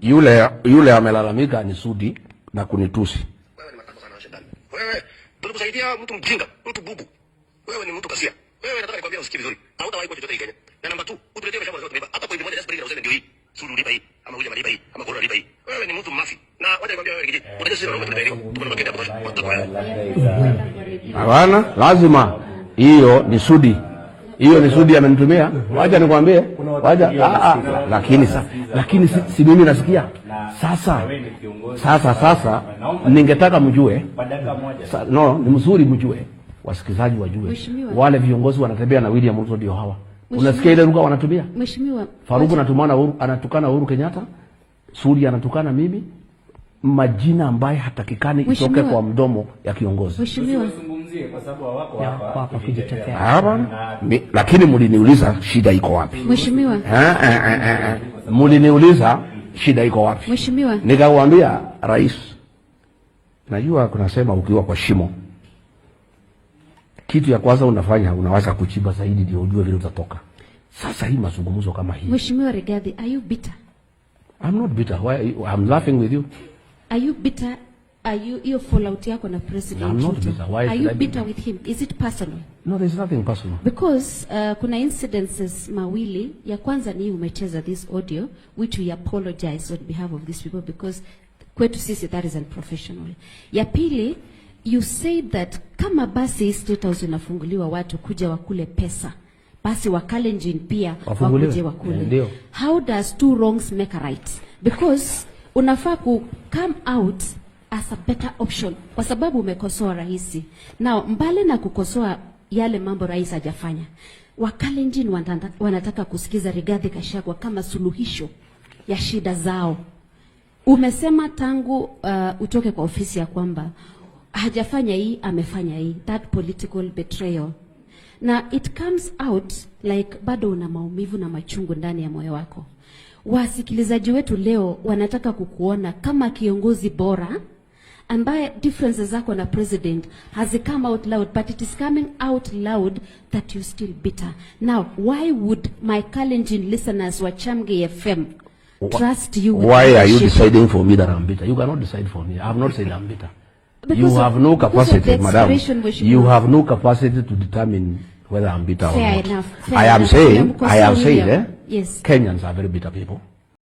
Yule amelalamika ni Sudi na kunitusi. Wewe ni matako sana na shetani. Wewe tulikusaidia mtu mjinga, mtu bubu. Wewe ni mtu kasia. Wewe nataka nikwambia usikie vizuri. Hautawahi kuwa chochote hii Kenya. Na namba 2, utuletee mashamba zote tumeiba. Hata point moja just bring na useme ndio hii. Sudi ulipa hii, ama William alipa hii, ama Goro alipa hii. Wewe ni mtu mafi. Na wacha nikwambia wewe Riggy G. Unajua sisi wanaume tunatahiriwa. Tuko na makenda ya kutosha. Matako wewe. Hapana, lazima hiyo ni Sudi. Hiyo ni Sudi amenitumia. Wacha nikwambie. Wacha lakini sasa lakini si mimi nasikia. Sasa ningetaka mjue. No, ni mzuri mjue. Wasikizaji wajue. Mheshimiwa. Wale viongozi wanatembea na William Ruto ndio hawa. Mheshimiwa. Unasikia ile lugha wanatumia? Mheshimiwa, Faruku anatumana Uhuru, anatukana Uhuru Kenyatta, Sudi anatukana mimi, majina ambaye hatakikani itoke Mheshimiwa. Kwa mdomo ya kiongozi. Mheshimiwa, Usizungumzie kwa sababu hawako Ya, hapa hapa kujitetea. Hapana. Lakini mliniuliza shida iko wapi? Mheshimiwa, Eh. Mliniuliza shida iko wapi? Mheshimiwa, Nikakwambia rais, najua kunasema ukiwa kwa shimo, kitu ya kwanza unafanya unaweza kuchimba zaidi ndio ujue vile utatoka. Sasa hii mazungumzo kama hii, Mheshimiwa Rigathi, are you bitter? I'm not bitter. Why I'm laughing with you. Are you bitter? Are you hiyo fallout yako na President I'm not Ruto? bitter. Why Are should you I be bitter bitter? With him? Is it personal? No, there's nothing personal. Because kuna incidences mawili. Ya kwanza ni umecheza this audio, which we apologize on behalf of these people because kwetu sisi that is unprofessional. Ya pili, you said that kama basi hii State House inafunguliwa watu kuja wakule pesa, basi Wakalenjin pia Wafunguliwe. Wakuje wakule. Eh, ndio. How does two wrongs make a right? Because unafaa ku come out as a better option kwa sababu umekosoa rais. Now, mbali na kukosoa yale mambo rais hajafanya, Wakalenjin wanataka kusikiza Rigathi Gachagua kama suluhisho ya shida zao. Umesema tangu utoke kwa ofisi ya kwamba hajafanya hii, amefanya hii, that political betrayal, na it comes out like bado una maumivu na machungu ndani ya moyo wako. Wasikilizaji wetu leo wanataka kukuona kama kiongozi bora ambaye differences zako na president has come out loud, but it is coming out loud that you still bitter. Now, why would my Kalenjin listeners wa Chamgei FM trust you with Why are you leadership? Deciding for me that I'm bitter? You cannot decide for me. I have not said I'm bitter. Because You have no because of capacity, the madam. expression, Mheshimiwa. You have no capacity to determine whether I'm bitter Fair or not. enough, fair I am enough. saying, Umemkosea I am saying, William. eh, Yes. Kenyans are very bitter people.